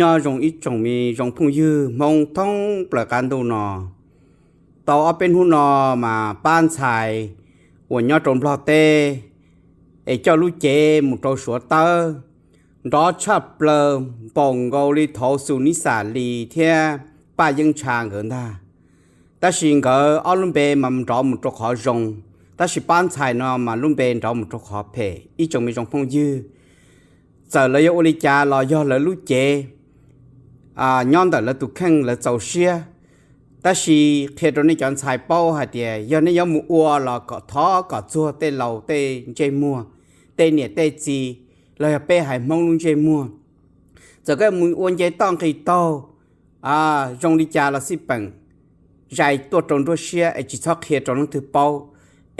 Nyob zoo ib tsoom me zoo phooj ywg Hmoob thoob plaws qab ntuj no. Tau ob peb hnub no mas pab ntxhais uas nyob rau Nplog teb es coj lub cev mus rau Suav tawb nrov tshaj plaws npaum nkaus li thauv Xus Nib Xam Lis thiab Paj Yeeb Ntsha nkawd ntag. Tab sis nkawd ob lub npe mas nrov mus rau qhov zoo, tab sis pab ntxhais no mas lub npe nrov mus rau qhov phem ib tsoom me zoo phooj ywg. Txawm lawv yuav ua li cas los yog lawv lub cev nyob ntawm lawv tus kheej lawv txaus siab. Tab sis qhia rau nej cov ntxhais paub hais tias yog nej yuav mus ua los kom thov kom txuag tej laus tej ntsej muag, tej niam tej txiv, los yog peb haiv Hmoob lub ntsej muag. Txawm koj mus ua nce toj nqis taug zoo li cas los xij peem, zais tuaj rau nruab siab es tsis txhob qhia rau leej twg paub,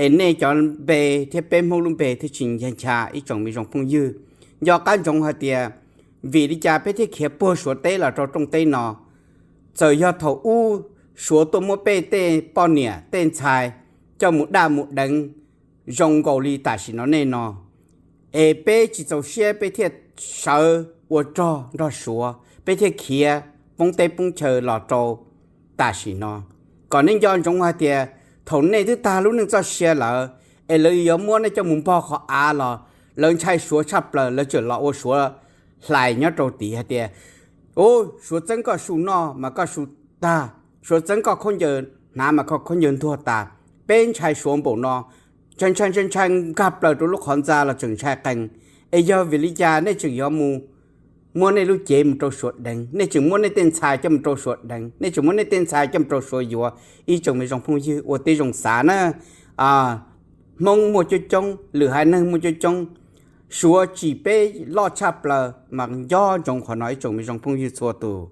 es nej cov npe thiab peb Hmoob lub npe thiaj tsis ncha ncha ib tsoom me zoo phooj ywg. Nco qab ntsoov hais tias vim li cas peb thiaj khiav puag Suav teb los rau rooj teb no. Txawm yog thaum ub Suav tuaj muab peb tej poj niam tej ntxhais coj mus daj mus deev zoo nkaus li tam sim no nej no, es peb tsis txaus siab peb thiaj sawv ua rog nrog Suav, peb thiaj khiav poob teb poob chaw los rau tam sim no. Kom nej nco ntsoov hais tias thaum nej twb tag lub neej txoj sia lawm, es lawv yuav muab nej coj mus npog qhov av los lawv ntshai Suav tshaj plaws, lawv tseem los ua Suav hlais nyob rau tid hais tias, u, Suav txeeb koj su noj mas koj su tag, Suav txeeb koj khaub ncaws hnav mas koj khaub ncaws ntuag tas. Peb ntshai Suav npaum no, ntshai ntshai ntshai ntshai nkag plaws rau lub qhov ntxa los tseem ntshai qees. Es yog vim li cas nej tseem yuav mus muab nej lub cev mus rau Suav deev, nej tseem muab nej tej ntxhais coj mus rau Suav deev, nej tseem muab nej tej ntxhais coj mus rau Suav yuav ib tsoom me zoo phooj ywg ua tib zoo xav na. Hmoob muaj coob coob, lwm haiv neeg muaj coob coob, Suav tsim peb loj tshaj plaws mas nco ntsoov qhov no ib tsoom me zoo phooj ywg txhua tus.